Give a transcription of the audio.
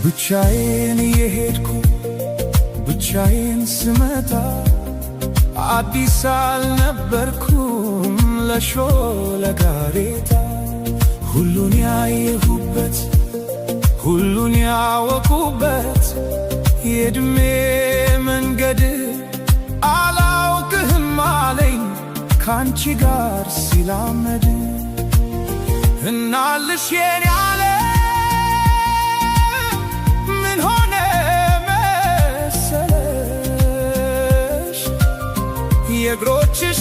ብቻዬን እየሄድኩ ብቻዬን ስመጣ አዲስ አልነበርኩም ለሾለ ጋሬጣ። ሁሉን ያየሁበት፣ ሁሉን ያወቁበት የዕድሜ መንገድ አላውቅህም አለኝ ካንቺ ጋር ሲላመድ። እናልሽ የኔ ዓለም፣ ምን ሆነ መሰለሽ? የእግሮችሽ